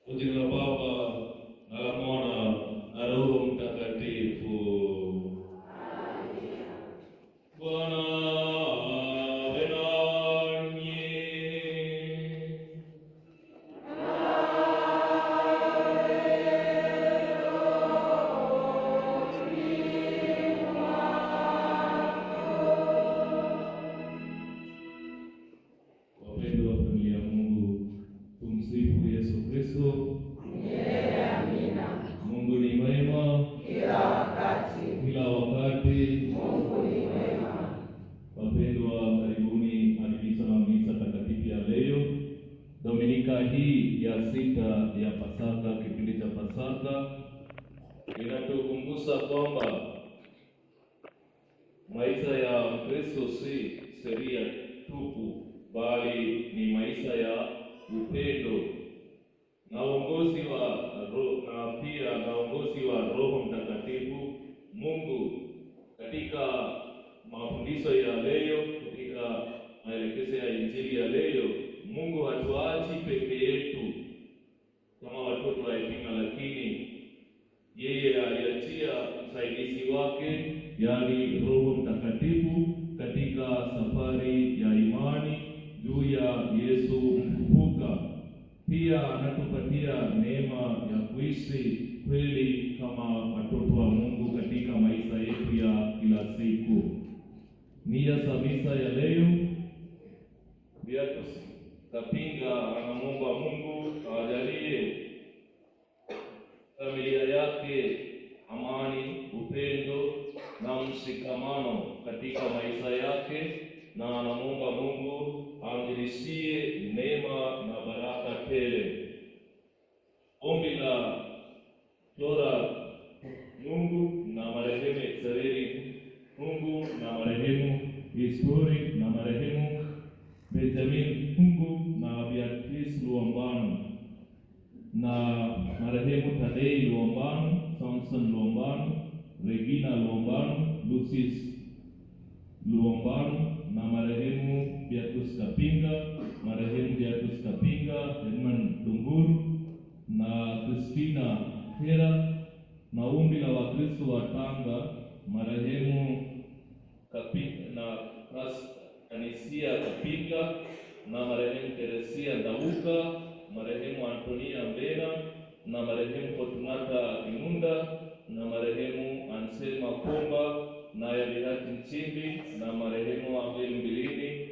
Kwa jina la Baba na la Mwana na Roho Mtakatifu. Bwana awe nanyi. Wapendwa Dominika hii ya sita ya Pasaka, kipindi cha Pasaka, inatukumbusha kwamba maisha ya Mkristo si sheria tupu, bali ni maisha ya upendo na uongozi wa na pia na uongozi wa Roho Mtakatifu Mungu. Katika mafundisho ya leo, katika maelekezo ya Injili ya leo, Mungu hatuachi peke yetu kama watoto wa yatima, lakini yeye aliachia msaidizi wake, yaani Roho Mtakatifu, katika safari ya imani juu ya Yesu mfufuka. Pia anatupatia neema ya kuishi kweli kama watoto wa Mungu katika maisha yetu ya kila siku. Nia za misa ya leo, Beatus Kapinga anamwomba Mungu awajalie familia yake amani, upendo na mshikamano katika maisha yake, na anamwomba Mungu amzidishie neema na baraka tele. Ombi la Flora Mungu na marehemu Xaveri Mungu na marehemu Istori na marehemu Benjamin Mungu na Beatrice Luambano na marehemu Tadei Luambano, Samson Luambano, Regina Luambano, Lucis Luambano na marehemu Beatus Kapinga, marehemu Beatus Kapinga, Edmund Dunguru na Christina Hera na ombi la Wakristo wa Tanga, marehemu Kapinga na Kanisia Kapinga na marehemu Teresia Ndauka, marehemu Antonia Mbena na marehemu Fortunata Inunda na marehemu Anselma Komba na Yabihati Nchimbi na marehemu Abel Mbilini